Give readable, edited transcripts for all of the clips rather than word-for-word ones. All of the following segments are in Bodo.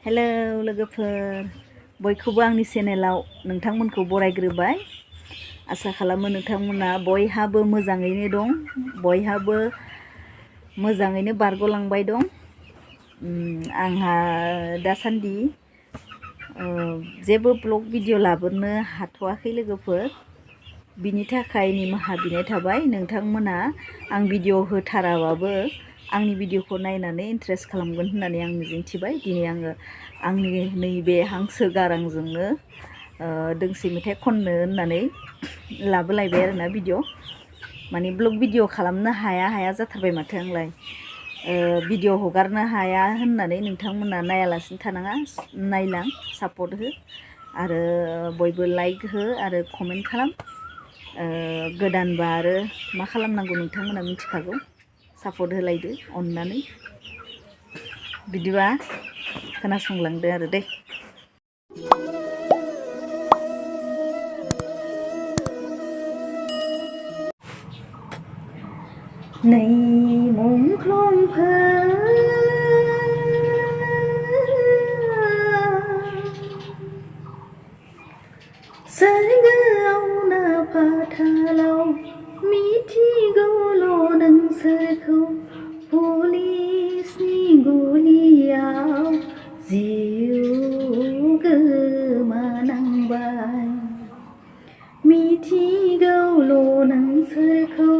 हेलो लोगोफोर बयखौबो आंनि चेनेलाव नोंथांमोनखौ बरायग्रोबाय। आसा खालामो नोंथांमोना बयहाबो मोजाङैनो दं, बयहाबो मोजाङैनो बारग'लांबाय दं। आंहा दासान्दि जेबो ब्लग भिडिअ लाबोनो हाथ'वाखै लोगोफोर, बिनि थाखाय निमाहा बिनाय थाबाय। नोंथांमोना आं भिडिअ होथाराबाबो आंनि भिडिअखौ नायनानै इन्टारेस्ट खालामगोन होननानै आं मिजिंथिबाय। दिनै आङो आंनि नैबे हांसो गारांजोंनो दोंसे मेथाइ खननो होननानै लाबोलायबाय आरोना भिडिअ, माने ब्लग भिडिअ खालामनो हाया जाथारबाय माथो आंलाय। भिडिअ हगारनो हाया होननानै नोंथांमोना नायालासिनो थानाङा, नायलां, सापर्ट हो आरो बयबो लाइक हो आरो कमेन्ट खालाम। गोदानबा आरो मा खालामनांगौ नोंथांमोना मिथिखागौ, सापर्ट होलायदो अननानै। बिदिबा खोनासंलांदो आरो दे। नै मुंख्लंफोर सोरगोआव ना फाथालाव मिथिगौल' नोंसोरखौ, पुलिसनि गुलियाव जिउ गोमानांबाय। मिथिगौल' नोंसोरखौ,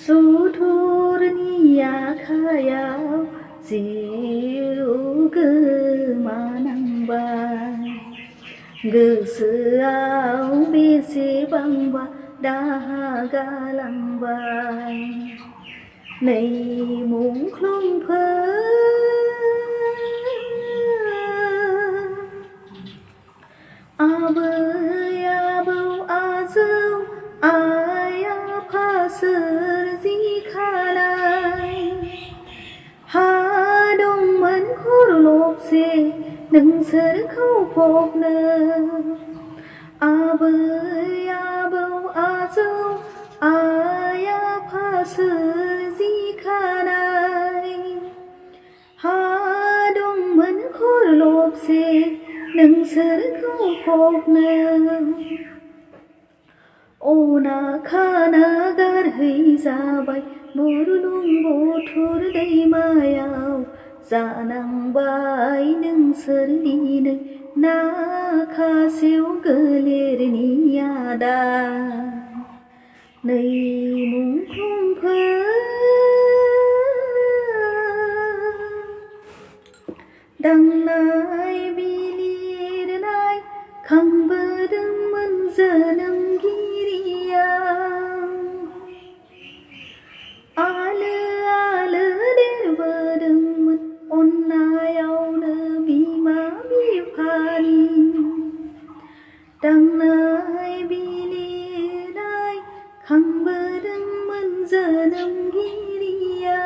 सुथुरनि आखायाव जिउ गोमानांबाय। गोसोआव बेसेबांबा दाहा गालांबाय। नै मुंख्लंफोर आबै आबौ आजौ आइ आफा सोरजिखानाय, हा दंमोन खरलबसे नोंसोरखौ फबनो। आबै आबौ आजौ आइ आफा सोरजिखानाय, हा दंमोन खरलबसे नोंसोरखौ फबनो। अना खाना गारहैजाबाय बुरलुंबुथुर दैमायाव, जानांबाय नोंसोर दिनै ना खासेव गोलेरनि आदार। नै मुंख्लंफोर दांनाय बिलिरनाय खांबोदोंमोन जोनोमगिरिया, आलो आलो देरबोदोंमोन अननायावनो बिमा बिफानि। दांनाय बिलिरनाय खांबोदोंमोन जोनोमगिरिया,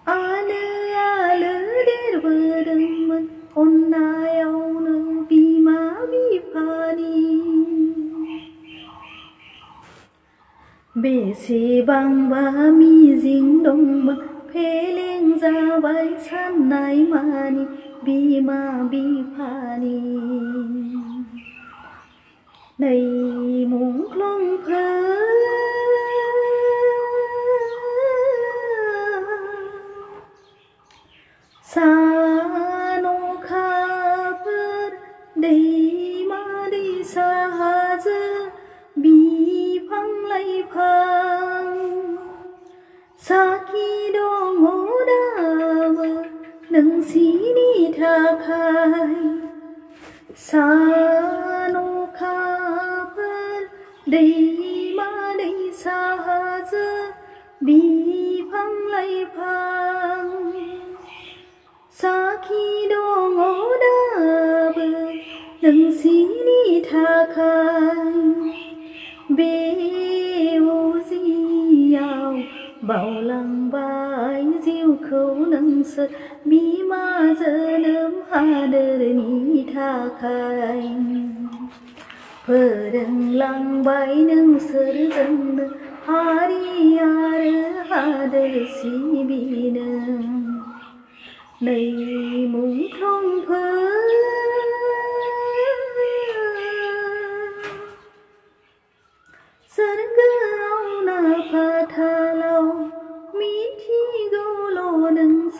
आलो आलो देरबोदोंमोन अननायावनो बिमा बिफानि। बेसेबांबा मिजिं दंमोन फेलें जाबाय साननाय मानि बिमा बिफानि। नै मुंख्लंफोर सान अखाफोर दैमा दैसा हाजो बिफां लाइफां, साखि दङ दाबो नोंसिनि थाखाय। सान अखाफोर दैमा दैसा हाजो बिफां लाइफां, साखि दङ दाबो नोंसिनि थाखाय। बे उजियाव बावलांबाय जिउखौ नोंसोर बिमा जोनोम हादोरनि थाखाय। फोरोंलांबाय नोंसोर जोंनो हारि आरो हादोर सिबिनो। ในมุงคลองเพอ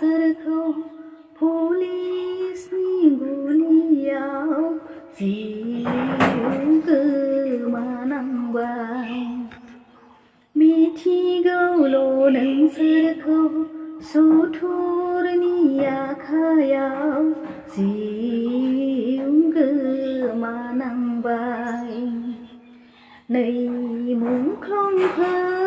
सरखौ पुलिसनि गुलियाव जिउ गोमानांबाय मिथिगौल' नोंसोरखौ सुथुरनि आखायाव जिउ गोमानांबाय नै मुंख्लंफोर